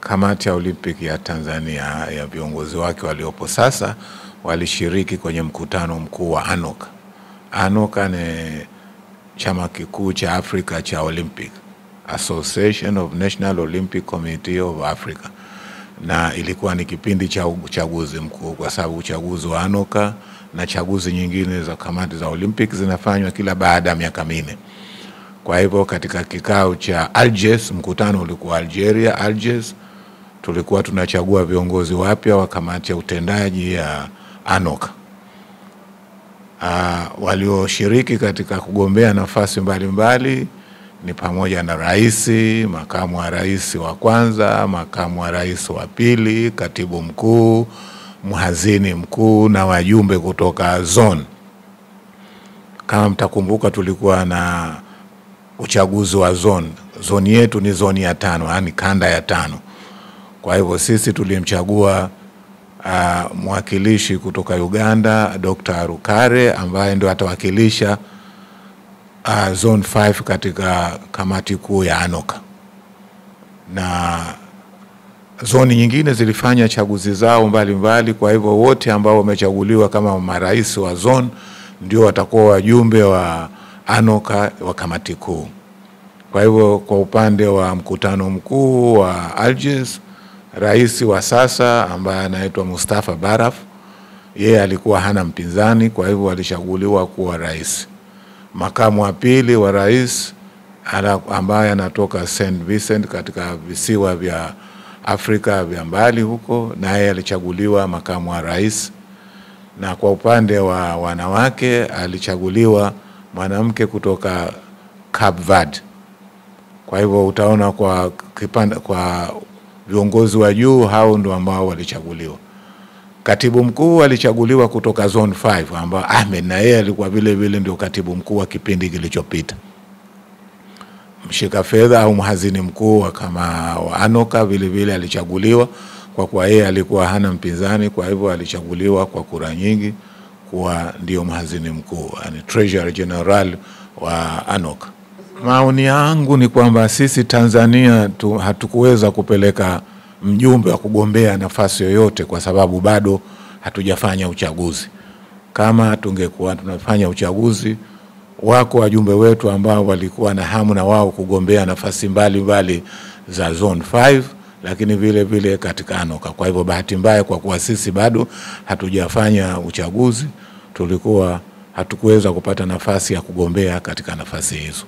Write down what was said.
Kamati ya Olimpiki ya Tanzania ya viongozi wake waliopo sasa walishiriki kwenye mkutano mkuu wa ANOCA. ANOCA ni chama kikuu cha Afrika cha Olympic, Association of National Olympic Committee of Africa, na ilikuwa ni kipindi cha uchaguzi mkuu, kwa sababu uchaguzi wa ANOCA na chaguzi nyingine za kamati za Olympic zinafanywa kila baada ya miaka 4. Kwa hivyo katika kikao cha Algiers, mkutano ulikuwa Algeria, Algiers, tulikuwa tunachagua viongozi wapya wa kamati ya utendaji ya ANOCA. Walioshiriki katika kugombea nafasi mbalimbali ni pamoja na rais, makamu wa rais wa kwanza, makamu wa rais wa pili, katibu mkuu, mhazini mkuu na wajumbe kutoka zone. Kama mtakumbuka, tulikuwa na uchaguzi wa zone. Zone yetu ni zone ya 5, yani kanda ya 5. Kwa hivyo sisi tulimchagua mwakilishi kutoka Uganda, Dr. Rukare, ambaye ndio atawakilisha zone 5 katika kamati kuu ya ANOCA. Na zoni nyingine zilifanya chaguzi zao mbalimbali. Kwa hivyo wote ambao wamechaguliwa kama marais wa zone ndio watakuwa wajumbe wa ANOCA wa kamati kuu. Kwa hivyo kwa upande wa mkutano mkuu wa Algiers, rais wa sasa ambaye anaitwa Mustafa Baraf, yeye alikuwa hana mpinzani, kwa hivyo alichaguliwa kuwa rais. Makamu wa pili wa rais ambaye anatoka St. Vincent katika visiwa vya Afrika vya mbali huko, naye alichaguliwa makamu wa rais. Na kwa upande wa wanawake alichaguliwa mwanamke kutoka Cape Verde. Kwa hivyo utaona kwa viongozi wa juu hao ndio ambao walichaguliwa. Katibu mkuu alichaguliwa kutoka zone 5, ambao Ahmed na yeye alikuwa vile vile ndio katibu mkuu wa kipindi kilichopita. Mshika fedha au mhazini mkuu kama wa ANOCA vile vile alichaguliwa, kwa kuwa yeye alikuwa hana mpinzani, kwa hivyo alichaguliwa kwa kura nyingi kuwa ndio mhazini mkuu, yani Treasurer General wa ANOCA. Maoni yangu ni kwamba sisi Tanzania hatukuweza kupeleka mjumbe wa kugombea nafasi yoyote kwa sababu bado hatujafanya uchaguzi. Kama tungekuwa tunafanya uchaguzi, wako wajumbe wetu ambao walikuwa na hamu na wao kugombea nafasi mbalimbali za zone 5, lakini vile vile katika ANOCA. Kwa hivyo bahati mbaya, kwa kuwa sisi bado hatujafanya uchaguzi, tulikuwa hatukuweza kupata nafasi ya kugombea katika nafasi hizo.